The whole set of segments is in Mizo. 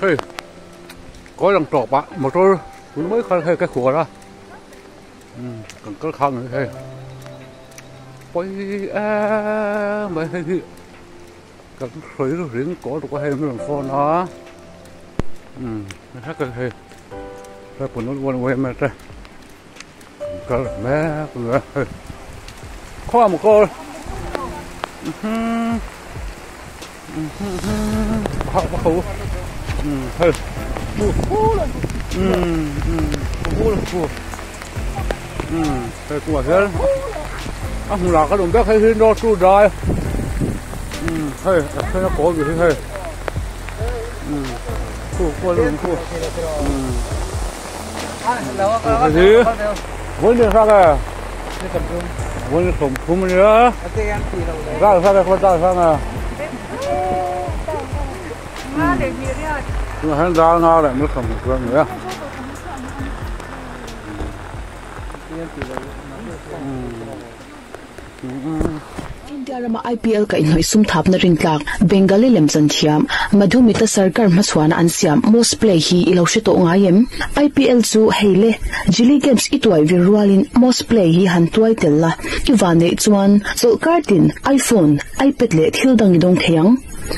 Hei kawi lang tawp ah motor tun mai khan hei ka khuar a umm kan kal khang ang hei pawi em mai hei hi kan sawi ring tawh lutuk a hei an rawn phone a umm hei hei punut uan uai mai te. Kal mek a hei khawm kawl hei hei kawngah hian a hmunah kan awm vek hei hi no chu dai hei a then a kawl hi hei khu kawl khu. Vawin hrang e vawin 30 a nia zar hrang e khaw zar hrang e tunah hian zar nga leh mil 30 tur a ni a. India rama IPL kaihhnawih sum thapna rintlak Bengali lemchan thiam Madhumita Sarkar hmachhuana an siam Most Play hi i lo hre tawh ngai em? IPL chu hei le, Jili Games i tuai vir rualin Most Play hi han tuai tel la, i vanneih chuan chawlhkar tin iPhone, iPad leh thil dang i dawng thei ang.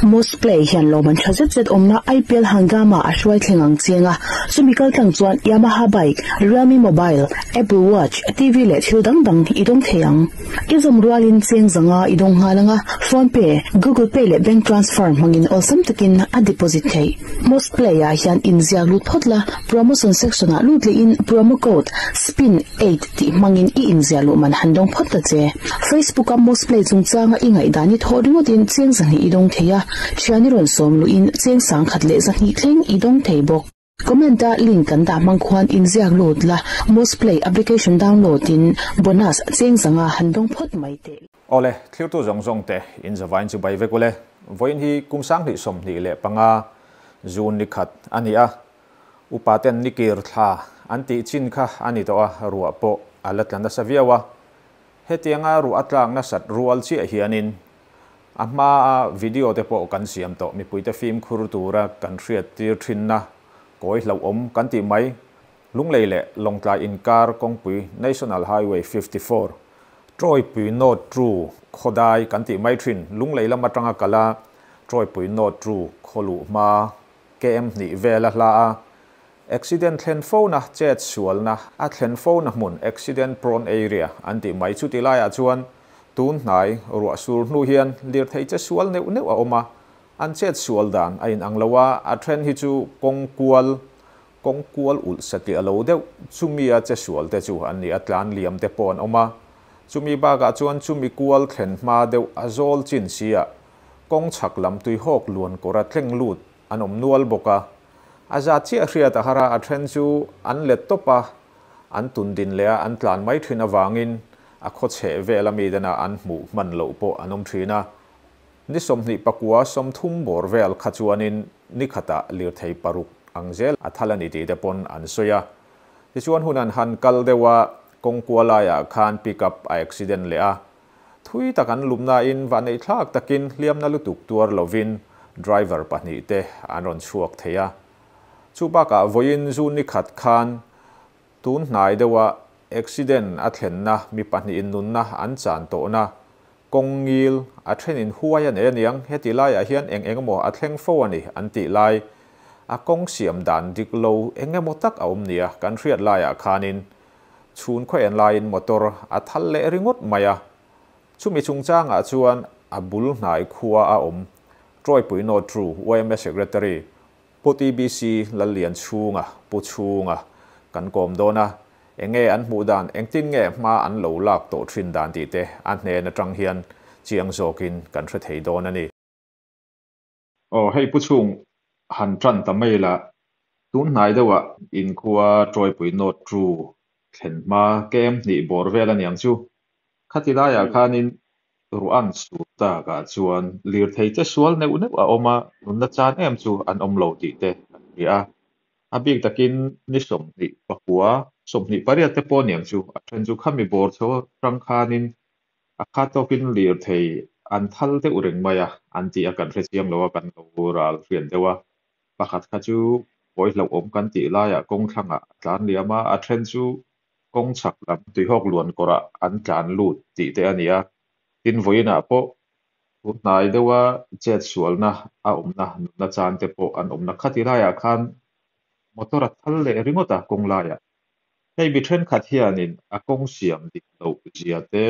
Most Play hian lawmman tha zet zet awmna IPL Hangama a hruai thleng ang chiang a, chumi kal tlang chuan Yamaha bike, Realme mobile, Apple watch, TV leh thil dang dang i dawng thei ang. I zawm rualin cheng zanga i dawng nghal ang a, Phone Pay, Google Pay leh bank transfer hmangin awlsam takin a deposit theih. Most Play ah hian inziak lut phawt la, promotion section ah lut lehin promo code spin eight tih hmangin i inziah luh man han dawng phawt ta che. Facebook a Most Play chungchanga i ngaihdan i thawh ringawtin cheng zahnih i dawng thei a, thian i rawn sawm luhin cheng sangkhat leh zahnih thleng i dawng thei bawk. Comment a link kan dah hmang khuan inziak lut la, Most Play application download in bonus cheng zanga han dawng phawt mai teh. Awle, thlirtu zawng zawng te in zavain chu bai vek ule. Vawiin hi kum 2025 June ni khat a ni a, Upa ten ni kir thla an tih chin kha a ni tawh a, ruah pawh a la tla nasa viau a. Hetianga ruah a tlak nasat rual chiah hianin a hmaa video te pawh kan siam tawh mipuite fimkhur tura kan hriat tir thinna kawi hlauhawm kan tih mai. Lunglei leh Lawngtlai inkar kawngpui National Highway 54 Trawipui North Tru khawdai kan tih mai thin Lunglei lam atanga kala Trawipui North Tru khawluh hma KM hnih vel a hla a, accident thlen fona chet sualna a thlen fona hmun accident prone area an tih mai. Chuti laiah chuan tun hnai ruah sur hnu hian lirthei che sual neuh neuh a awm a, an chet sual dan a inang lo a, a then hi chu kawng kual kawng kual ulh satliah a lo deuh chumia che sual te chu an ni a, tlan liam te pawh an awm a, chumi bakah chuan chumi kual thlen hma deuh a zawl chin sia Kawng chhak lam tuihawk luan kawra tleng lut an awm nual bawk a, a zat chiah hriat a har a, a then chu an let tawp a, an tun din leh a an tlan mai thin avangin a khaw chheh vel a mi dana an hmuh hman loh pawh an awm thin a. Ni 24 30 bawr vel kha chuanin ni khatah lirthei paruk ang zel a thal a ni tih te pawn an sawi a. Tichuan hun an han kal deuh a, kawng kua laiah khan pick up a accident leh a, Thui tak an lumnain vahneih thlak takin hliamna lutuk tuar lovin driver pahnih te an rawn chhuak thei a. Chu bakah vawiin zu ni khat khan tun hnai deuha accident a thlenna mi pahnihin nunna an chan tawhna kawng ngil a thenin huai a nei aniang heti laiah hian eng eng emaw a thleng fo a ni an tih lai a kawng siam dan dik lo eng emaw tak a awm nia kan hriat laiah khanin Chhun khaw en laiin motor a thal leh ringawt mai a, chumi chungchangah chuan a bul hnai khua a awm. Trawipui North Tru yma Secretary Pu TBC Lallian Chhunga, Pu Chhunga, kan kawm dawn a, enge an hmuh dan, engtin nge hma an lo lak tawh thin dan tih te a hnen atang hian chiang zawkin kan hre thei dawn a ni. Aw hei Pu Chhung han tan ta mai la, tun hnai deuhah inkhua Trawipui North Tru thlen hma kem hnih bawr vel a niang chu. Khati laiah khanin ruah an sur takah chuan lirthei che sual neuh neuh a awm a, nunna chan em chu an awm lo tih te kan hria a. A bik takin ni 29, 28 te pawh niang chu a then chu khami bawr chho atang khanin A khat tawkin lirthei an thal deuh reng mai a, an tih a kan hre chiang lo a, kan lo ral hriat deuh a. Pakhat kha chu kawi hlauhawm kan tih laiah kawng thlangah a tlan liam a, a then chu kawng chhak lam tuihawk luan kawrah an tlan lut tih te a ni a. Tin, vawiinah pawh tun hnai deuha chet sualna a awmna nunna chan te pawh an awmna khati laiah khan motor a thal leh ringawt a kawng laiah. Hei mi thenkhat hianin a kawng siam dik loh zia te,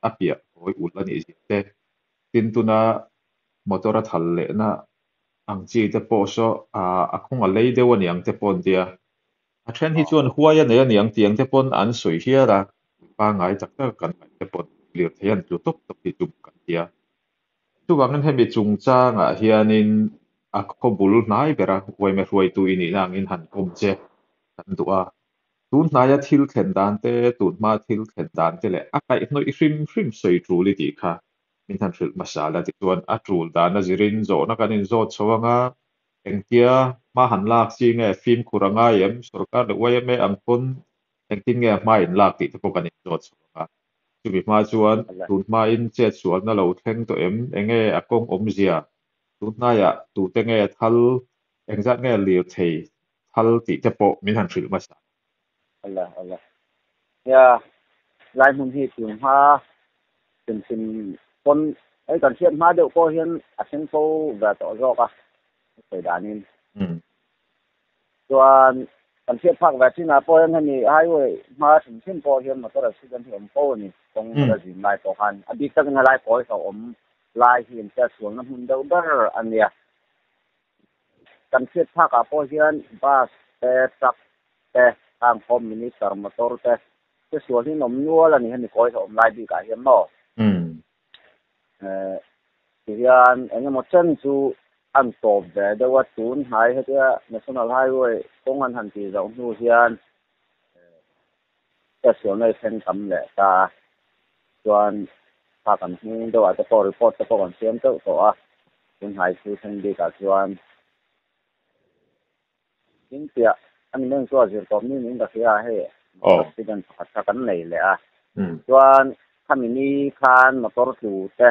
a piah kawi ulh a nih zia te, tin tuna motor a thal lehna ang chi te pawh saw a kawng a lei deuh a niang te pawh an tia. A then hi chuan huai a nei a niang tiang te pawn an sawi hial a, pangngai tak tak kan ngaih te pawn lirthei an tlu tawp tawp hi chu kan tia. Chuvangin hemi chungchangah hianin a khaw bul hnai bera uaime hruaitu i nihna angin han kawm che kan duh a. Tun hnaia thil thlen dan te, tun hma thil thlen dan te leh a kaihhnawih hrim hrim sawi tul i tih kha min han hrilh hmasa la tichuan a tul dan a zirin zawhna kan inzawt chho anga Engtia hma han lak chi nge fimkhur a ngai em? Sorkar leh YMA ang pawn engtin nge hma in lak tih te pawh kan inzawt chhuak a. Chumi hma chuan tun hmain chet sualna lo thleng tawh em? Enge a kawng awmzia? Tun hnaiah tute nge thal, engzat nge lirthei thal tih te pawh min han hrilh hmasa. Awle awle. Nia, lai hmun hi tun hma hrim hrim pawn hei kan hriat hma deuh pawh hian a thleng fo ve tawh zawk a, sawi danin. Chuan kan hriat phak ve chinah pawh hian hemi highway hma hrim hrim pawh hian motor accident hi awm fo a ni, kawng la zin lai pawh khan. A bik takin helai kawi hlauhawm lai hi inhriatsualna hmun deuh ber a nia. Kan hriat phakah pawh hian bus te, truck te, hang home minister motor te te sual hi an awm nual a ni hemi kawi hlauhawm lai bikah hian maw? Eh, tihian eng emaw chen chu an tawp ve deuh a, tun hnai hetia National Highway kawng an han tih zoh hnu hian eh sualna i thleng tam leh ta a, chuan kha kan hnung deuhah te pawh report te pawh kan siam teuh tawh a, tun hnai thu thleng bikah chuan tin piah a ni meng chu a zir tawp ni niin ka hria a, hei accident pakhat kha kan nei leh a, chuan khami ni khan motor tlu te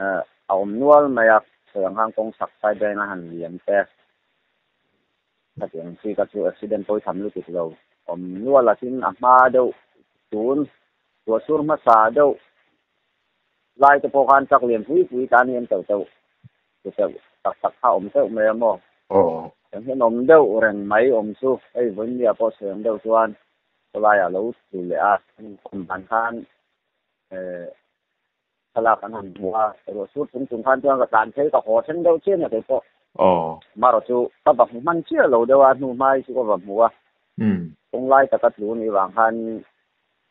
a awm nual mai a, sawi ang khan kawng chhak side bank a han liam te. Khatiang chi ka chu accident pawi tham lutuk lo awm nual a tin a hma deuh tun ruahsur hmasa deuh lai te pawh khan truck lian pui pui tan hian teuh teuh ti teuh tak tak kha awm teuh mai a maw. Eng hian awm deuh reng mai awm chu hei vawiinnia pawh sawi ang deuh chuan khawlaiah lo tlu leh a awm dan khan eh Thlalak an han hmu a, ruahsur chung chung khan chuan ka tlan phei ka haw thleng deuh chian a kei pawh. Marawh chu ka va hmu hman chiah lo deuh a, hnu hmai chu ka va hmu a. Kawng lai taka tlu nih vang khan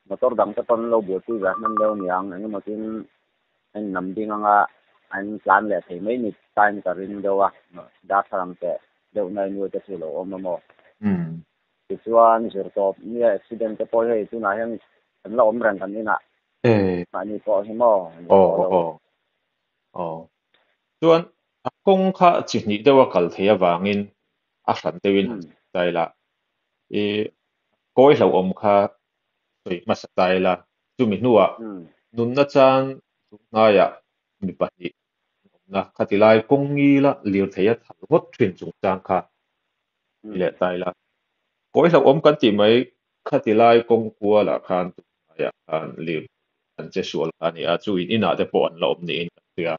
motor dang te pawn an lo buaipui ve hman deuh aniang, eng emaw tin a innam ding anga an tlan leh thei mai ni time ka ring deuh a, darthlalang teh deuh nai nuai te chu lo awm a maw. Tichuan zirtawp nia accident te pawh hei tunah hian kan la awm reng kan inah. Mahni pawh hi maw? Aw aw aw. Chuan a kawng kha chi hnih deuh a kal thei avangin a hran deuhin han sawi ta ila. I kawi hlauhawm kha sawi hmasa ta ila. Chumi hnuah nunna chan chung hnaiah mi pahnih an awmna khati lai kawng ngila lirthei a thal ngawt thin chungchang kha ni leh ta ila. Kawi hlauhawm kan tih mai Khati lai kawng kualah khan tunlaiah khan lir an che sual kha a ni a, chu in inah te pawh an la awm niin kan hria.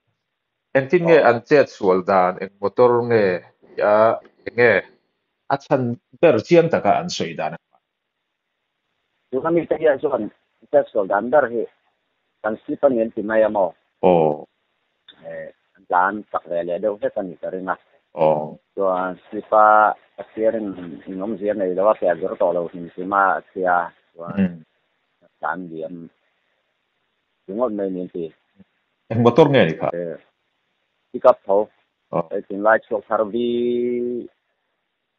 Engtin nge an chet sual dan, eng motor nge ti a, eng nge a chhan ber chiang taka an sawi dan a hma. Tuna mite hian chuan chet sual dan ber hi kan slip a ni an ti mai a maw? Aw. An tlan chak ve leh deuh hlek a nih ka ring a. Aw. Chuan slip a a steering in awmzia nei lo a ke a zir tawh lo hlim hlim a a chhia chuan a tlan liam ringawt mai niin ti. Eng motor nge ni kha? Pick up tho. Aw. Hei tunlai chhuak thar vi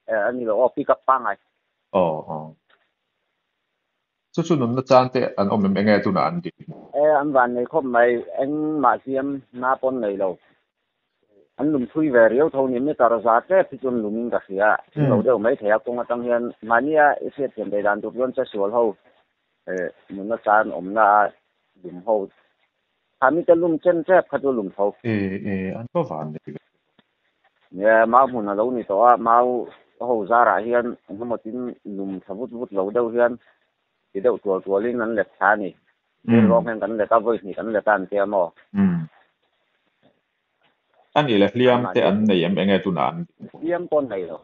a ni lo aw pick up pangngai. Aw aw. Chu chu nunna chan te an awm em enge tunah an din? E, an van nei khawp mai, engmah hliam na pawn nei lo. An lum thui ve riau tho ni, meter za tlep hi chu an lum in ka hria. Thing lo deuh mai thei a kawng atang hian mahnia i hriat thiam thei dan tur chuan chesual ho nunna chan awmna a lum ho. Kha mite lum chen tlep kha chu lum tho. E, e, an va van nei ve. Nia, mau hmun a lo ni tawh a, mau ho zarah hian engemaw tin lum tha vut vut lo deuh hian ti deuh tual tualin an let thla a ni. Thil rawng hian kan let a, vawi hnih kan let a an tia maw? Umm. A nih le hliam te an nei em enge tunah an Hliam pawh an nei lo.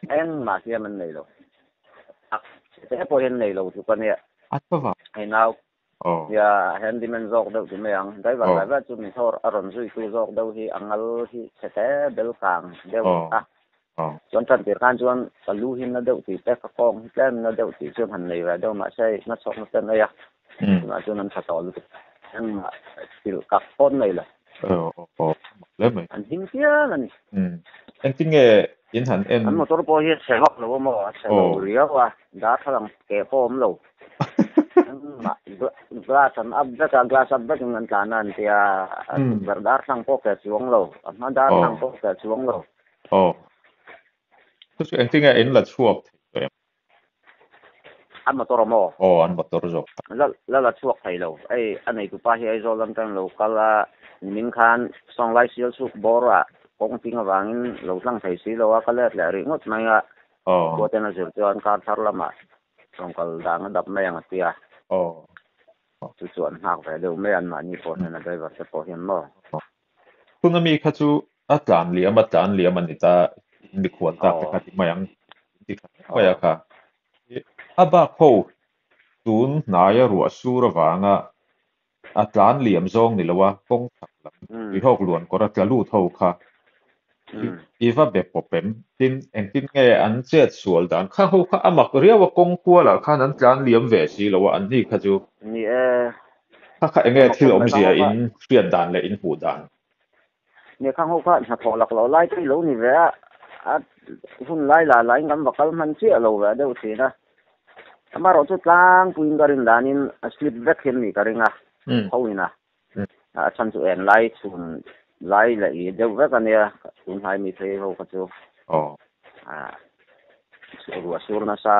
Engmah hliam an nei lo. Tak te pawh hian nei lo tluk a nia. A tha vang. Hei nau Nia, handyman zawk deuh ti mai ang. Driver driver chu min thawr a rawn zuitu zawk deuh hi a ngal hi chhe te bel kang deuh a. Chuan tan tir khan chuan ka lu hi na deuh tih te, ka kawng hi tlem na deuh tih chuan han nei ve deuh mahse hei na chhawk na ten ei a. Tunah chuan an tha tawh lutuk. Engmah thil kak pawn nei lo. An him pian a ni. Engtin nge in han en? An motor pawh hi a chhe vak lo a maw? A chhe lo riau a, darthlalang keh pawh a awm lo. Glass an up vek a, glass up vekin an tlan a an tia, a tukverh darthlang pawh keh chuang lo, a hma darthlang pawh keh chuang lo. Aw. Chu chu engtin nge in la chhuak thei tawh em? An motor a maw? Aw, an motor zawk. La la la chhuak thei lo. Hei a neitupa hi Aizawl lam tan lo kal a, nimin khan Sawnglai sial chhuk bawr ah kawng ting avangin lo tlang thei si lo a, ka let leh rih ngawt mai a. Aw. Khua ten a zir chuan kar thar lamah Tawngkal dang a dap mai ang a tia. Aw. Chu chu an nghak ve deuh mai a, anmahni pawh hian a driver te pawh hian maw. Tuna mi kha chu a tlan liam a tlan liam a ni ta, mikhual tak te kha ti mai ang, ti tha hle mai a kha. A bak ho tun hnaia ruah sur avanga a tlan liam zawng ni lo a, kawng chhak lam tuihawk luan kawr a tla lut ho kha i va be pawp em? Tin, engtin nge an chet sual dan kha ho kha a mak riau a, kawng kualah khan an tlan liam ve si lo a, an ni kha chu. Ni e. Kha kha enge thil awmzia in hriat dan leh in hmuh dan? Ni khang ho kha hnathawh lak loh lai te hi lo ni ve a, a hun lai lah lahin kan va kal hman chiah lo ve deuh thin a. Amaherawh chu tlangpuiin ka rin danin a slip vek hian nih ka ring a, ho ina. A chhan chu en lai chhun lai leh i deuh vek a nia, tun hnai mi phei ho kha chu. Ruah sur nasa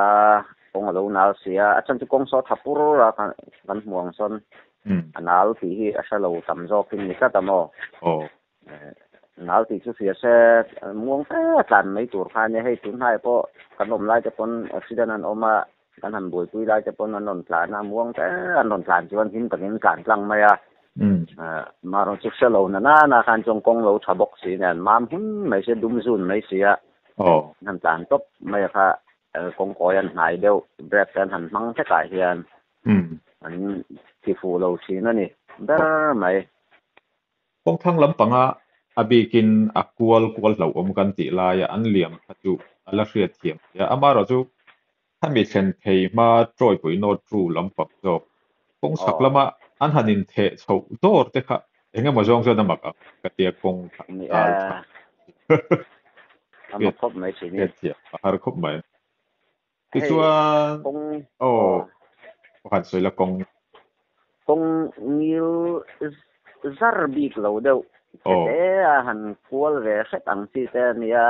kawng a lo nal si a, a chhan chu kawng saw tha pur a kan hmu ang sawn. A nal tih hi a hre lo tam zawkin ni tlat a maw? Nal tih chu hria se muang fe a tlan mai tur kha a nia, hei tun hnaiah pawh kan awm lai te pawn accident an awm a, kan han buaipui lai te pawn an rawn tlan a, muang fe an rawn tlan chuan him takin tlan tlang mai a. Amaherawhchu chu hre lo na nana khan chuan kawng lo tha bawk si nen mam hun mai sia dum zun mai sia an han tlan tawp mai a kha kawngkawi an hnai deuh brake te an han hmang hlekah hian an ti fuh lo thin a ni ber mai. Kawngthlang lampanga a bikin a kual kual hlauhawm kan tih laia an liam kha chu a la hriat thiam hle a, amaherawh chu khami thlen phei hma tawipui nawt ru lampang zawk kawng chhak lama an han intheh chhoh dawr te kha eng emaw zawng chuan a mak ang ka tia kawng kha dal tha hriat thiam a har khawp mai. Tichuan aw pakhat sawi la kawng. Kawng ngil zar bik lo deuh chete a han kual ve hret ang chi te a nia,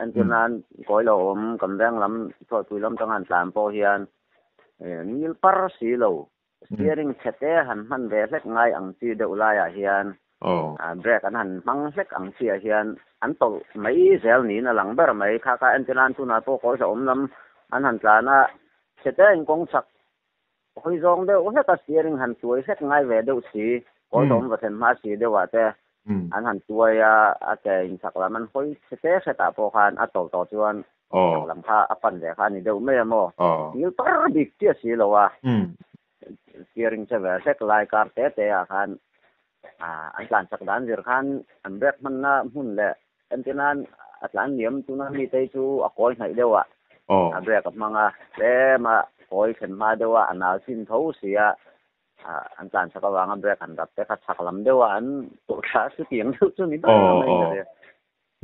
entir nan kawi lo awm kan veng lam Chawlhpui lam tanga han tlan pawh hian ngil par si lo Steering chhete han hman ve hlek ngai ang chi deuh laiah hian brake an han hmang hlek ang chiah hian an tawlh mai zel niin a lang ber mai. Kha kha entir nan tunah pawh kawi hlauhawm lam an han tlan a, chhete in kawng chak hawi zawng deuh hlek a steering han tuai hlek ngai ve deuh si, kawi hlauhawm va thlen hma si deuhah te an han tuai a, a ke in chak lam an hawi chhete hretah pawh khan a tawlh tawh chuan chak lam kha a pan ve kha a ni deuh mai a maw? Ngil par bik chiah si lo a, steering che ve hlek lai kar te te ah khan an tlan chak dan zir khan an brake hmanna hmun leh entir nan a tlan liam tuna mi te chu a kawi hnaih deuh a, a brake a hmang a, tlem a kawi thlen hma deuh a, a nal chin tho si a, an tlan chak avanga brake han rap te kha chak lam deuh a an tawh thla chu tiang deuh chu ni ber mai ka ria.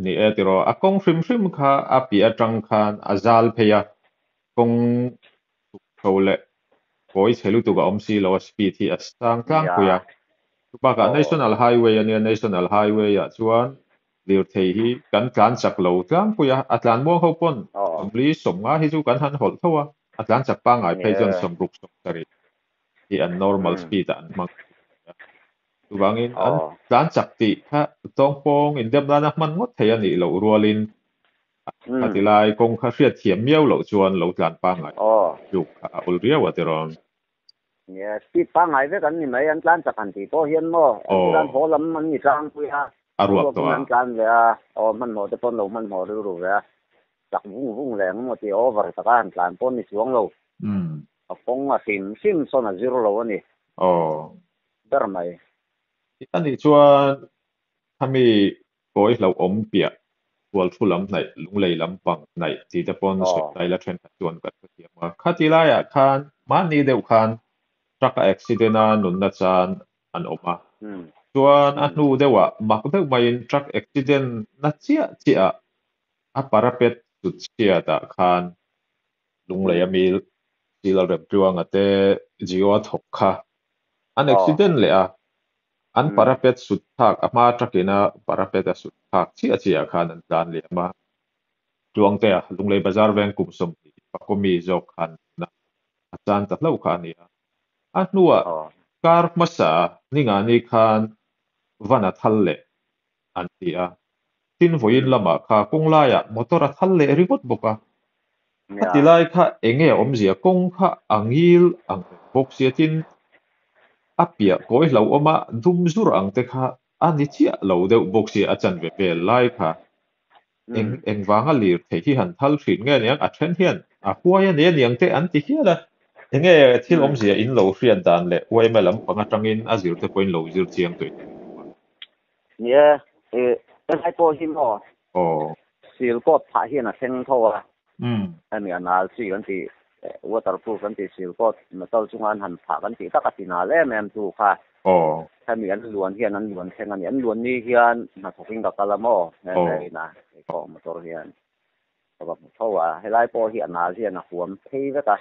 Ni e tiraw, a kawng hrim hrim kha a piah atang khan a zal phei a, kawng chhuk chho leh kawi chhe lutuk a awm si lo a, speed hi a sang tlangpui a. Chubakah National Highway a nia, National Highway ah chuan lirthei hi kan tlan chak lo tlangpui a, a tlan muang ho pawn sawmli sawmnga hi chu kan han hawlh tho a, a tlan chak pangngai phei chuan sawmruk sawmsarih hi an normal speed ah an hmang a. Chuvangin an tlan chak tih kha tawngpawng indem nana hman ngawt thei a nih loh rualin a ti lai kawng kha hriatthiam miau loh chuan lo tlan pangngai tluk kha a awl riau a tirawn. Nia, speed pangngai vek an ni mai, an tlan chak han tih pawh hian maw, an tlan haw lam an ni tlangpui a, a ruak tawh a. An tlan ve a, aw hmanhmawh te pawh an lo hmanhmawh rilru ve a, chak vung vung leh eng emaw tih over taka han tlan pawh ni chuang lo. A kawng a hrim hrim sawn a zir lo a ni. Aw. Ber mai. A nih chuan khami kawi hlauhawm piah hual thu lam hnaih, lunglei lam pang hnaih tih te pawn sawi ta ila thenkhat chuan kan hrethiam a. Khati laiah khan mahni deuh khan truck a accident a nunna chan an awm a. Chuan a hnu deuhah mak deuh maiin truck accident na chiah chiah ah a parapet sut chhiat ah khan lunglei a mi Silal Remtluanga te Jio a thawk kha an accident leh a, an parapet sut thlak a hma truck-in a parapet a sut thlak chiah chiah ah khan an tlan liam a, Tluangtea Lunglei Bazar veng kum 20 Pakomi zawk khan a chan ta hlauh kha a ni a. A hnuah kar hmasa ningani khan van a thal leh an ti a. Tin vawiin lamah kha kawng laiah motor a thal leh ringawt bawk a. A ti lai kha eng nge a awmzia kawng kha a ngil ang reng bawk sia tin a piah kawi hlauhawm a dum zur ang te kha a ni chiah lo deuh bawk sia a chanve vel lai kha eng eng vanga lir theih hi han thal thin nge aniang a then hian a huai a nia niang te an ti hial a. Eng nge thil awmzia in lo hriat dan leh yma lampang atangin a zir te pawhin lo zir chiang tawh in. Ni e, i helai pawh hi maw? Aw. Sil coat phah hian a thleng tho a. Hemi a nal chi kan tih, waterproof kan tih sil coat metal chunga an han phah kan tih tak a ti nal em em tu kha. Aw. Hemi an luan hian an luan thleng a ni. An luan ni hian hnathawkin ka kal a maw? He ina hei pawh motor hian ka va hmu tho a. Helai pawh hi a nal hian a huam phei vek a.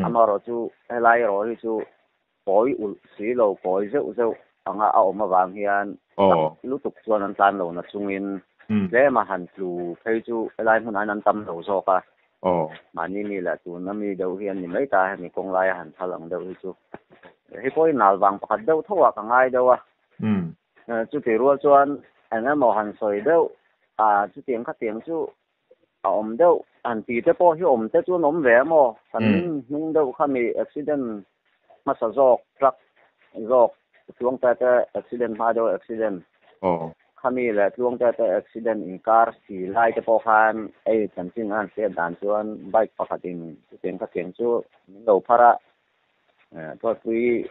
Amaherawhchu helai erawh hi chu Kawi ulh si lo, kawi zeuh zeuh anga a awm avang hian tak lutuk chuan an tlan lo na chungin tlem a han tlu phei chu helai hmunah hian an tam lo zawk a. Mahni mi leh tuna mi deuh hi an ni mai ta, hemi kawng laia han thal ang deuh hi chu. Hei pawh hi nal vang pakhat deuh tho ah ka ngai deuh a. Chutih rual chuan eng emaw han sawi deuh a, chutiang khatiang chu a awm deuh han ti te pawh hi awm te chu an awm ve a maw? Kan hnung deuh kha mi accident hmasa zawk truck zawk Tluangte te accident hma deuh accident khami leh Tluangte te accident inkar si lai te pawh khan ei chanchin a han hriat dan chuan bike pakhat in chutiang khatiang chu min lo phar a Tualpui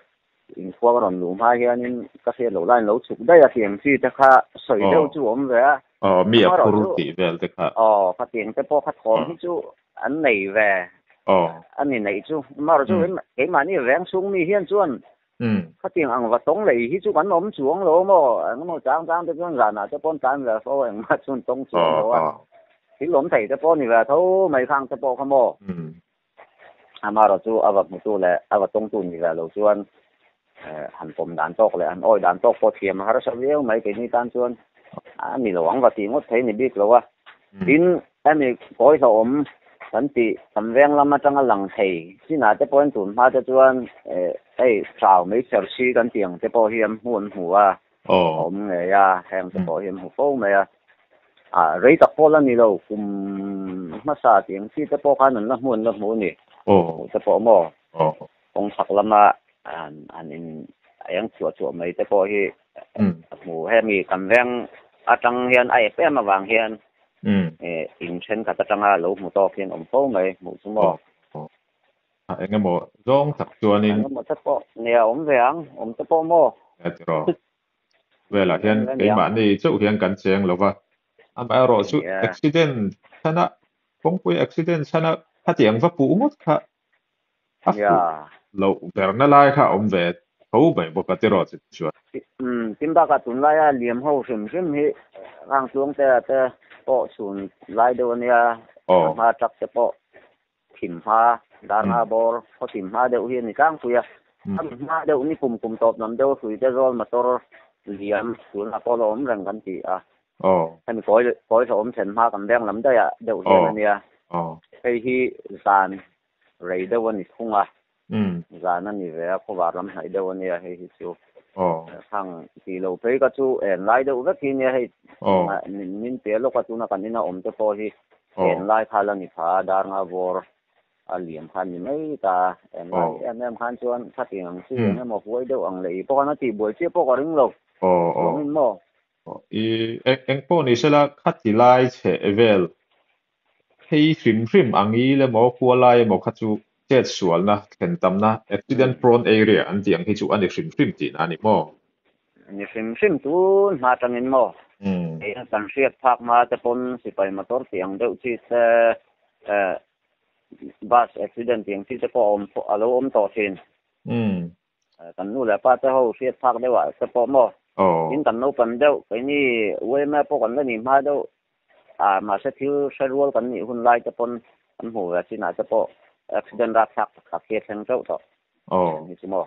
Inkhua ka rawn luh hma hianin ka hriat loh laiin lo chhuk daih a, tiang chi te kha sawi deuh chu a awm ve a. Aw, mi a phur tih vel te kha. Aw, khatiang te pawh kha thawm hi chu an nei ve. Aw. A ni neih chu. Amaherawh chu keimahni reng chhung mi hian chuan khatiang ang va tawng lei hi chu kan awm chuang lo maw? Engemaw chang chang te chuan zanah te pawh an tlan ve fo a, engmah chuan tawng chuang lo a. Thil awm thei te pawh a ni ve tho mai khang te pawh kha maw? Amaherawh chu a va hmutu leh a va tawngtu ni ve lo chuan han pawm dan tawk leh han awi dan tawk pawh thiam a harsa viau mai keini tan chuan a ni lo ang va tih ngawt thei ni bik lo a. Tin, hemi kawi hlauhawm kan tih kan veng lam atanga lang thei chinah te pawhin tun hma te chuan hei chau mai cher si kan tih ang te pawh hi an hmu an hmu a, a awm ngei a, heng te pawh hi an hmu fo mai a. Ah, rei tak pawh la ni lo, kum hmasa tih ang chi te pawh khan an la hmu an la hmu a ni. Hmuh te pawh maw? Kawng chhak lama han in eng chhuah chhuah mai te pawh hi a hmu. Hemi kan veng atang hian a ep em avang hian in thenkhat atanga lo hmu tawk hian awm fo mai hmuh chu maw? Eng emaw zawng tak chuanin. Eng emaw te pawh nia awm ve ang, awm te pawh maw? Tiraw. Velah hian keimahni chauh hian kan cheng lo va, amaherawh chu accident chhana kawngpui accident chhana khatiang va puh ngawt kha a fuh loh berna lai kha a awm ve tho mai bawk a tiraw chu chuan. Tin bakah tunlaia liam ho hrim hrim hi rang tluang te te pawh chhun lai deuh a nia, a hma truck te pawh Thim hma, dar nga bawr, khaw thim hma deuh hi a ni tlangpui a. A mi hma deuh ni kum kum tawp lam deuh hrui te zawl motor liam tunah pawh la awm reng kan ti a. Hemi kawi kawi hlauhawm thlen hma kan veng lam daih ah deuh hian a nia. Hei hi zan rei deuh a ni thung a. Zan a ni ve a, khawvar lam hnaih deuh a nia hei hi chu. Khang tih loh phei kha chu en lai deuh vek hi nia hei min pe lawk a tuna kan ina awm te pawh hi en lai kha la ni pha a dar nga vawr a liam kha ni mai ta en lai em em khan chuan khatiang ang chi eng emaw huai deuh ang leh ih pawh khan a tih buai chiah pawh ka ring lo chuangin maw. I eng pawh ni sela khati lai chheh vel Hei hrim hrim ang i le maw khua lai emaw kha chu chet sualna, thlen tamna, accident prone area an tih ang hi chu a ni hrim hrim tihna a ni maw? Ni hrim hrim tun hma atangin maw? Hei a kan hriat phak hma te pawn sipai motor tih ang deuh chi te, bus accident tih ang chi te pawh a awm a lo awm tawh thin. Kan nu leh pa te ho hriat phak deuh ah te pawh maw? Tin kan naupan deuh, keini UMA pawh kan la nih hma deuh Ah, mahse thil hre rual kan nih hun lai te pawn kan hmuh ve chinah te pawh accident rapthlak tak tak hi a thleng teuh tawh. Aw. Hi chu maw.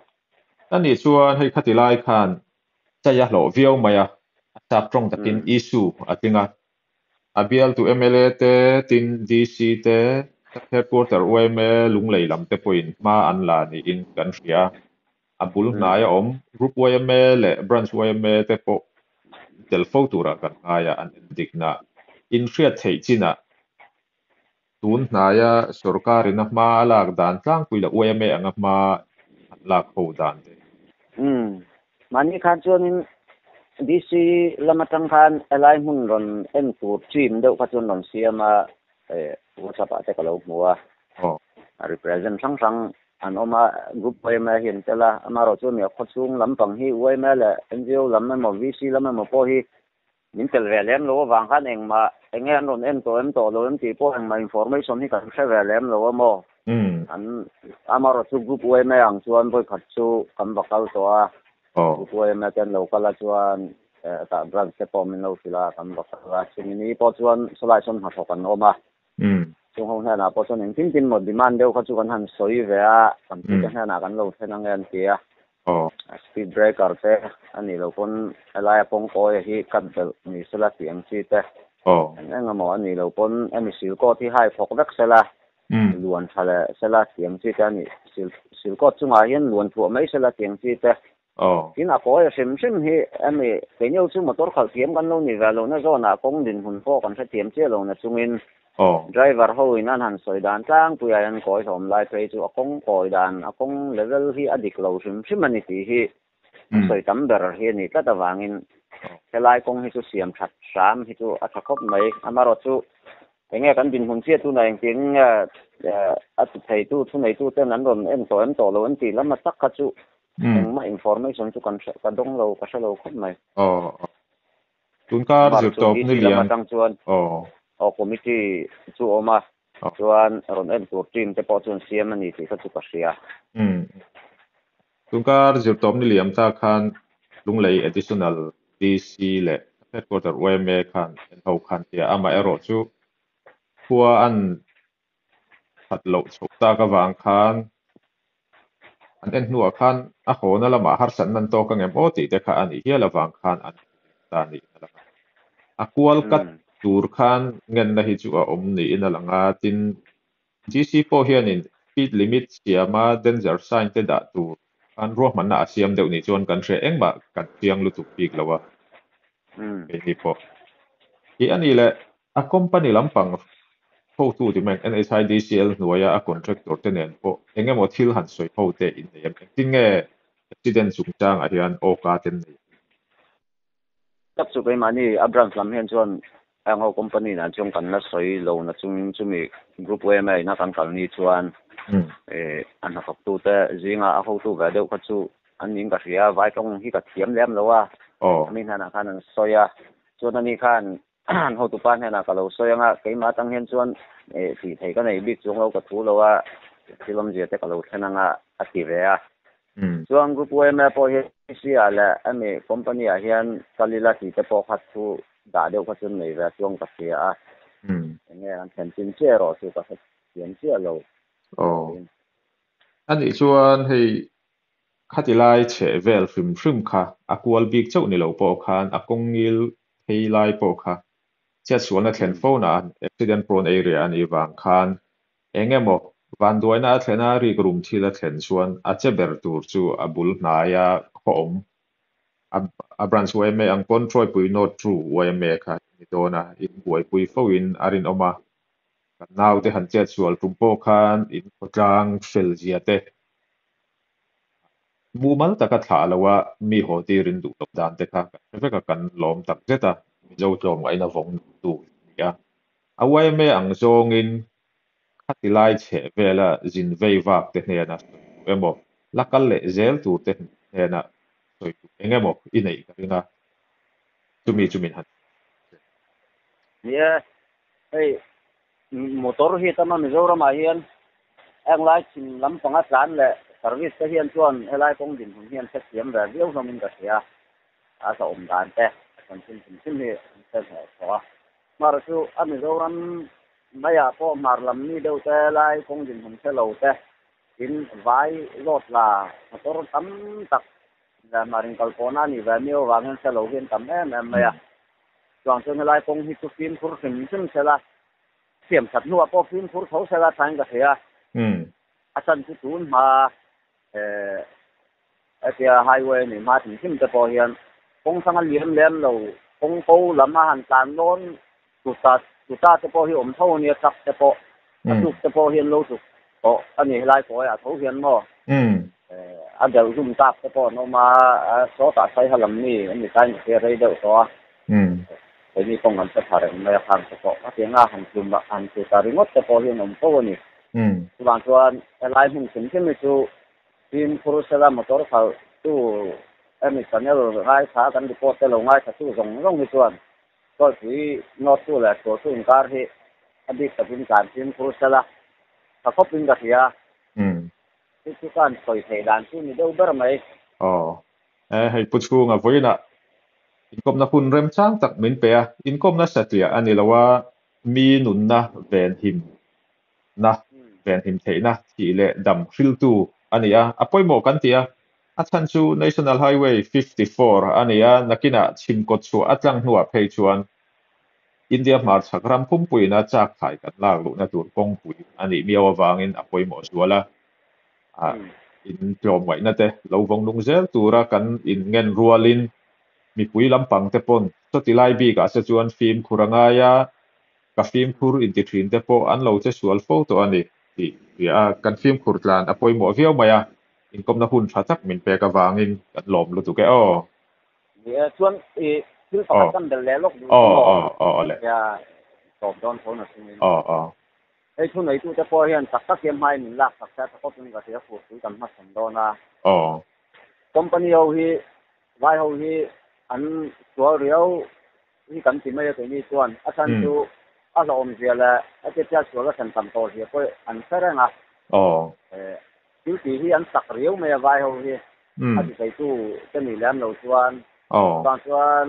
A nih chuan hei khati lai khan chai a hlawh viau mai a, a sap tawng takin issue a tling a. A bialtu mla te, tin DC te, headquarter yma Lunglei lam te pawhin hma an la niin kan hria a. A bul hnai a awm. Group yma leh Branch yma te pawh tel fo turah kan ngai a, an endikna inhriat theih chinah tun hnaia sorkarin a hma a lak dan tlangpui leh yma anga hma an lak ho dan te. Umm, mahni khan chuanin DC lam atang khan helai hmun rawn en tur team deuh kha chuan rawn siam a, WhatsApp ah te ka lo hmu a, a represent hrang hrang An awm a, group yma hi an tel a, amaherawhchu mi a khawchhung lampang hi yma leh ngo lam emaw VC lam emaw pawh hi min tel ve lem lo avang khan engmah enge an rawn en tawh em tawh lo em tih pawh engmah information hi kan hre ve lem lo a maw. An amaherawhchu group yma ang chuan vawikhat chu kan va kal tawh a, group yma te an lo kal a chuan tah branch te pawh min lo hrilh a kan va kal a, chumi ni pawh chuan sawlai sawn hnathawk an awm a. Chung ho hnenah pawh chuan engtin tin maw demand deuh kha chu kan han sawi ve a, kan pute hnenah kan lo thlen ang e an ti a. Speed breaker te a nih loh pawn helaia pawngkawia hi cut belh ni sela tih ang chi te. Eng eng emaw a nih loh pawn hemi silkawt hi hai thawk vek sela, luan tha leh sela tih ang chi te a nih. Silkawt chungah hian luan thuah mai sela tih ang chi te. Tin, a kawi a hrim hrim hi hemi keiniho chu motor khalh thiam kan lo ni ve lohna zawnah kawng dinhmun pawh kan hrethiam chiah lohna chungin driver ho in an han sawi dan tlangpuiah hian kawi hlawm lai phei chu a kawng kawi dan, a kawng level hi a dik lo hrim hrim a ni tih hi an sawi tam ber hi a nih tlat avangin helai kawng hi chu siam that hram hi chu a tha khawp mai. Amaherawhchu chu enge kan dinhmun chiah tunah engtin nge a ti theitu thuneitu ten an rawn en tawh em tawh lo an tih lam a tak kha chu Engmah information chu kan hre ka dawng lo ka hre lo khawp mai. Aw aw. Tun kar Amah zir chu tawp DC ni lam lian. atang chuan Aw. Aw committee chu a awm a, chuan rawn en tur team te pawh chuan siam a ni tih kha chu ka hria. Umm. Tun kar zir tawp ni liam ta khan Lunglei Additional DC leh Headquarter yma khan en ho khan tia amaherawh chu khua an that loh chhoh tak avang khan an en hnuah khan a hawna lamah harsatna an tawk angem aw tih te kha a nih hial avang khan an ta niin a lang a. A kual kat tur khan ngenna hi chu a awm niin a lang a, tin GC pawh hianin speed limit siama danger sign te dah tur khan ruahmanna a siam deuh nih chuan kan hre engmah kan chiang lutuk bik lo a, keini pawh. Tih a nih leh A company lampang hotu ti mai NHIDCL hnuaia a contractor te nen pawh eng emaw thil han sawi ho te in nei em? Engtin nge accident chungchangah hian awka te an nei? Tak chu keimahni a branch lam hian chuan heng ho company nen chuan kan la sawi lo na chungin chumi group yma ina kan kal ni chuan a hnathawktu te zinga a hotu ve deuh kha chu an niin ka hria, vai tawng hi ka thiam lem lo a, ami hnenah khan an sawi a, chuan ani khan An hotupa hnenah ka lo sawi ang a, keimah atang hian chuan tih theih ka nei bik chuang lo ka thu lo a, thil awmzia te ka lo thlen ang a, a ti ve a. Chuan Group yma pawh hi C ah leh hemi company ah hian kal ila tih te pawh kha thu dah deuh kha chuan nei ve chuang ka hria a, enge an thlen chin chiah erawh chu ka hre thiam chiah lo. Aw. Anih chuan hei Khati lai chheh vel hrim hrim kha a kual bik chauh ni lo pawh khan a kawng ngil phei lai pawh kha chetsualna thlen fo na accident prone area a nih vang khan eng emaw vanduaina a thlena rik rum thil a thlen chuan a che ber tur chu a bul hnaia khaw awm A branch yma ang pawn Troypui North True yma kha ni dawn a, in buaipui fo in a rinawm a. Kan naute han chet sual tum pawh khan in khawtlang fel zia te mumal taka thlah lo a mi haw tir in duh loh dan te kha kan hre vek a, kan lawm tak zet a, Mizo tlawmngaihna vawng tu ni a. A yma ang zawngin khati lai chheh vela zin vei vak te hnena sawi duh emaw, la kal leh zel tur te hnena sawi duh eng emaw i neih ka ring a, chumi chu min han hrilh. Ni e, hei motor hi tama Mizoramah hian englai chhim lampanga tlan leh service te hian chuan helai kawng dinhmun hi an hrethiam ve viau hlawmin ka hria, a hlauhawm dan te a chanchin hrim hrim hi an hre hneh tawh a. Hmar chu a Mizoram maiah pawh hmar lam mi deuh te lai kawng dinhmun hre lo te in vai zawt la motor tam tak leh hmar inkal pawhna a nih ve miau avang hian hre lo hi an tam em em mai a. Chuang chuan helai kawng hi chu fimkhur hrim hrim sela, siam that hnuah pawh fimkhur tho sela thain ka thei a. A chan chu tun hma Hetia highway a nih hma hrim hrim te pawh hian kawng hrang a liam lem lo, kawng ko lam a han tlan dawn tuta tuta te pawh hi awm tho a nia, truck te pawh a tuk te pawh hian lo tuk tawh a ni helai kawiah tho hian maw a delh hlum tak te pawh an awm a, sawtah saiha lam mi a ni tain ka hria rei deuh tawh a, keini kawng an hre tha reng mai a khang te pawh hetianga han tlum han tuta ringawt te pawh hi an awm fo a ni. Chuvang chuan helai hmun hrim hrim hi chu Fimkhur sela motor khalh tu emi channel ngaithla kan report te lo ngaithla tu zawng zawng hi chuan Chawlhpui nawt tu leh chhuah tu inkar hi a bik takin tlan fimkhur sela tha khawp in ka hria. Chu chu ka han sawi theih dan chu ni deuh ber mai. Aw. E hei Pu Chhunga vawiinah inkawmna hun remchang tak min pe a, inkawmna satliah a ni lo a, mi nunna venhim na, venhim theihna, thih leh dam hriltu a ni a, a pawimawh kan ti a, a chhan chu National Highway 54 a ni a, nakinah chhim kawt chhuah a tlang hnuah phei chuan India hmarchhak ram pumpuiina chak thlai kan lak luhna tur kawngpui a nih miau avangin a pawimawh zual a, in tlawmngaihna te lo vawng nung zel tura kan inngen rualin mipui lampang te pawn chawti lai bikah se chuan fimkhur a ngai a, Ka fimkhur inti thin te pawh an lo che sual fo tawh a ni tih hria a, kan fimkhur tlan a pawimawh viau mai a, inkawmna hun tha tak min pek avangin kan lawm lutuk e aw. Ni e, chuan i thil pakhat kan bel leh lawk duh chu maw? Aw aw aw le. Nia, tawp dawn tho na chungin. Aw aw. Hei thu neitute pawh hian chak tak hian hmain min lak sak se a tha khawpin ka hria furpui kan hmachhawn dawn a. Aw. Company ho hi, vai ho hi an sual riau hi kan ti mai a keini chuan a chhan chu a hlauhawm zia leh a che sual a thlen tam tawh zia pawh an hre reng a. Thil tih hi an sak riau mai a vai ho hi a ti theitu te nih lem lo chuan chuvang chuan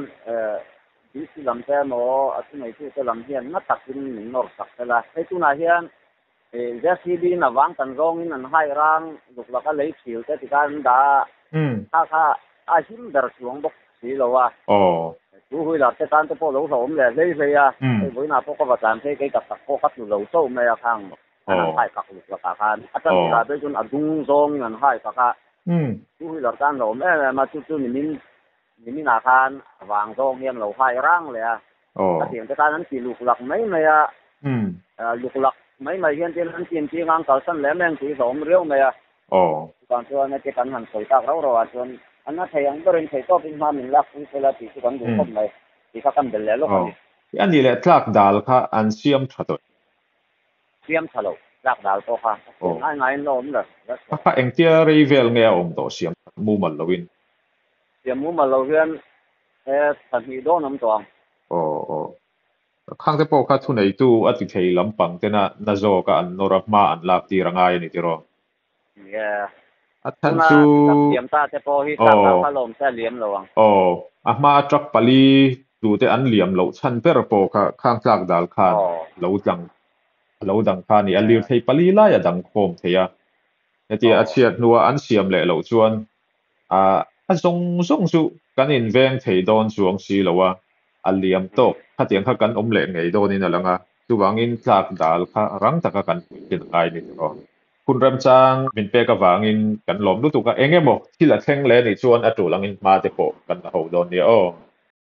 DC lam te emaw a thuneitu te lam hian na takin min nawr sak tel a. Hei tunah hian JCB in a vang tan zawngin an hai rang luk laka lei thil te tikhan an dah a, kha kha a him ber chuang bawk si lo a. Chu huilar te tan te pawh lo hlauhawm leh hlei hlei a, hei vawiinah pawh ka va tlan phei kei tak tak pawh ka tlu lo chauh mai a khang an han hai kak luk lakah khan a tan tirah phei chuan a dung zawngin an hai kak a, chu huilar tan hlauhawm em em a, chu chu nimin niminah khan a vang zawng hian lo hai rang leh a, a tiang te khan an ti luk lak mai mai a, luk lak mai mai hian tin an tin ti ngang kalsan lem em tih hlauhawm riau mai a. Chuvang chuan heti kan han sawi tak rau rau ah chuan an a thei ang berin thei tawpin hma min lak pui sela tih chu kan duh khawp mai tih kha kan bel leh lawk a ni. A nih leh tlak dal kha an siam tha tawh. Siam tha lo, tlak dal pawh kha a siam ngai ngaiin la awm lo. Kha kha engtia rei vel nge a awm tawh siam that mumal loin? Siam mumal lo hian he thahnih dawn awm tawh ang. Aw aw. Khangte pawh kha thuneitu a ti thei lampang tena na zawka an nawr a hma an lak tir a ngai a ni tiraw? Yeah. A chhan chu. Tuna truck siam ta te pawh hi truck ah kha lawm se a liam lo ang. Aw, a hma truck pali tute an liam loh chhan ber pawh kha khang tlak dal khan lo tlang lo dang kha a ni. A lirthei pali lai a dang khawm thei a. Hetia a chhiat hnua an siam leh loh chuan a zawng zawng chu kan inveng thei dawn chuang si lo a, a liam tawk khatiang kha kan awm leh ngei dawnin a lang a, chuvangin tlak dal kha rang taka kan puitlin a ngai ni tawh. Hun remchang min pek avangin kan lawm lutuk a, eng emaw thil a thleng leh anih chuan a tul angin hma te pawh kan la ho dawn nia aw.